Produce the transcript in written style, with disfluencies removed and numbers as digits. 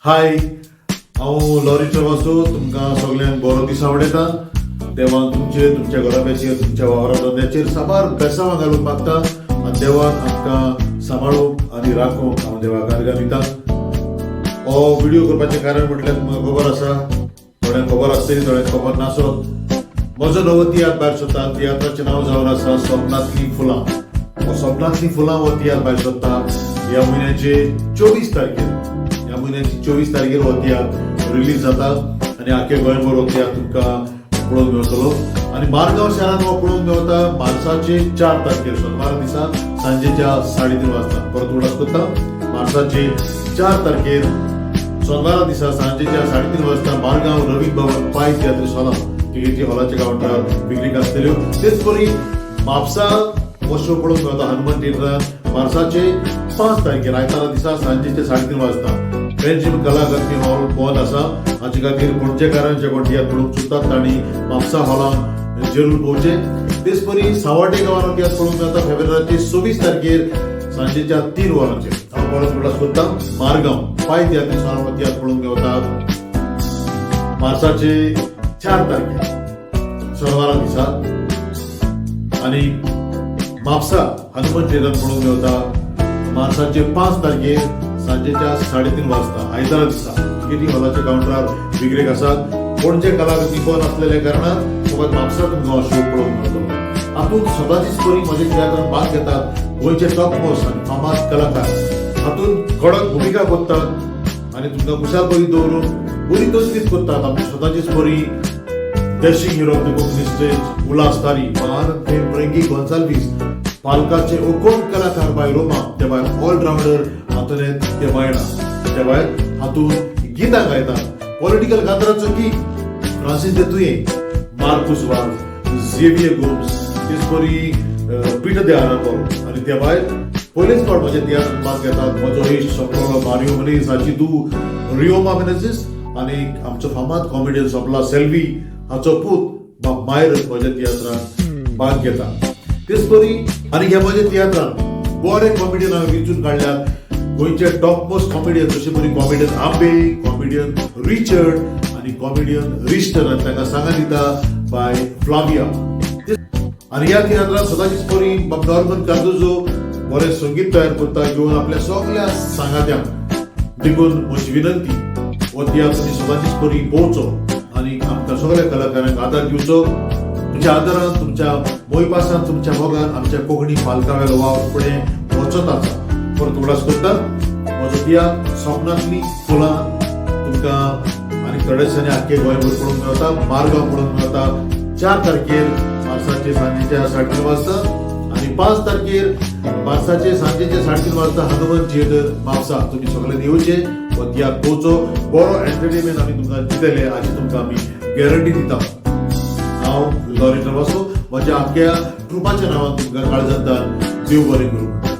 हाय, हांव लॉरी ट्रवासो तुमकां सगल्यांक बरो दीस आवडयता. देवान तुमचेर, तुमच्या घराब्याचेर, तुमच्या वावरा धंद्याचेर साबार बेसांवां घालूंक मागता आनी देवान आमकां सांबाळूंक आनी राखूंक हांव देवाक आर्गां दिता. हो व्हिडिओ करपाचें कारण म्हटल्यार तुमकां खबर आसा, थोड्यांक खबर आसतली, थोड्यांक खबर नासत. म्हजो नवो तियात्र भायर सरता. तियात्राचें नांव जावन आसा सपनांतलीं फुलां. हो सपनांतलीं फुलां हो तियात्र भायर सरता ह्या म्हयन्याचे 24 तारखेर. ह्या म्हयन्याची 24 तारखेर हो तियात्र रिलीज जाता आनी आख्खे गोंयभर हो तियात्र तुमकां पळोवंक मेळटलो आनी मारगांव शारांत हो पळोवंक मेवता मार्साचे 4 तारखेर, सोनवारा दिसा, सांजेच्या 3:30 वाजता. परत उगडास करता, मार्साचे 4 तारखेर, सोनवारा दिसा, सांजेच्या 3:30 वाजता मारगांव रवींद्र भवन पाय तियात्र हॉलांत तिकेटी हॉलाच्या कावंटरार विक्रीक आसतल्यो. तेच परी म्हापसा हो शो पळोवंक मेळटा हनुमान थिएटरांत मार्साचे 5 तारखेर, आयतारा दिसा, सांजेचे 3:30 वाजता. पेंजीम कला अकादमी हॉल बंद आसा. हाचे खातीर पणजेकारांक जे कोण तियात्र पळोवंक सोदतात तांणी म्हापसा हॉलांत जरूर पोवचे. तेच परी सावाटे गांवांत तियात्र पळोवंक मेळटा फेब्रुवारीचे 26 तारखेर सांजेच्या 3 वरांचेर. हांव परत उगडास करता, मारगांव पाय तियात्र हॉलांत तियात्र पळोवंक मेवता मार्साचे 4 तारखेर, सोनवारा दिसा आनी म्हापसा हनुमान थिएटर पळोवंक मेवता मार्साचे 5 तारखेर सांजेच्या 3:30 वाजता, आयतारा दिसा. तिकेटी हॉलाच्या कावंटरार विक्रेक आसात. पणजे कलाकृती बंद आसलेल्या कारणान फकत म्हापसा तुमकां हो शो पळोवंक मेळटलो. हातूंत सदांचीच परी म्हज्या तियात्रान भाग घेतात गोंयचे टॉप मोस्ट आनी फामाद कलाकार. हातूंत कडक भुमिका करतात आनी तुमकां खुशाल बरी दवरून बरी तजवीज करतात आमची सदांचीच परी dashing hero of the Konkani stage Ulhas Tari, Mahanand fame Frankie Gonsalves, पालकाचे ओकोण कलाकार बाय रोमा, ते भायर ऑलरावंडर आंतोनेत ते बायणा. ते भायर हातूंत गितां गायतात पॉलिटिकल कांताराचो गीत फ्रांसीस दे मार्कुस वाज, झेवियर गोम्स, तेच परी पिटर दे आरांबोल आनी ते भायर पयलेच फावट म्हज्या तियात्रान भाग घेतात म्हजो इश्ट सोंपलो मारियो मनीस हाची धूव रियोमा मेनेझीस आनी आमचो फामाद कॉमेडियन सोंपला सेल्वी हाचो पूत बाब मायरन म्हज्या तियात्रान भाग घेता. तेच परी आनी ह्या म्हज्या तियात्रान बरे कॉमेडियन हांवें वेंचून काडल्यात, गोंयचे टॉप मोस्ट कॉमेडियन, जशे परी कॉमेडियन आंबे, कॉमेडियन रिचर्ड आनी कॉमेडियन रिस्टर आनी ताका सांगा दिता बाय फ्लाविया. आनी ह्या तियात्रान सदांचीच परी बाब नॉर्मन कार्दोजो बरें संगीत तयार करता घेवन आपल्या सगल्या सांगात्यांक. देखून म्हजी विनंती, हो तियात्र तुमी सदांचीच परी पळोवचो आनी आमकां सगळ्या कलाकारांक आदार दिवचो. तुमच्या आदारान, तुमच्या मोयपासान, तुमच्या मोगान आमच्या कोंकणी पालकावेलो वावर फुडें वचत आसा. परत उगडास करता, म्हजो तियात्र सपनांतली फुलां तुमकां आनी थोड्या दिसांनी आख्खे गोंयभर पळोवंक मेळटा. मारगांव पळोवंक मेळटा 4 तारखेर मार्साचे सांजेच्या 3:30 वाजता आनी 5 तारखेर मार्साचे सांजेच्या 3:30 वाजता हनुमान थिएटर, म्हापसा. तुमी सगळ्यांनी येवचे, हो तियात्र पळोवचो. बरो एंटरटेनमेंट आमी तुमकां दितले हाची तुमकां आमी गॅरंटी दिता. हांव लॉरी ट्रवासो म्हज्या आख्ख्या ट्रुपाच्या नांवान तुमकां काळजांतल्यान देव बरें करूं.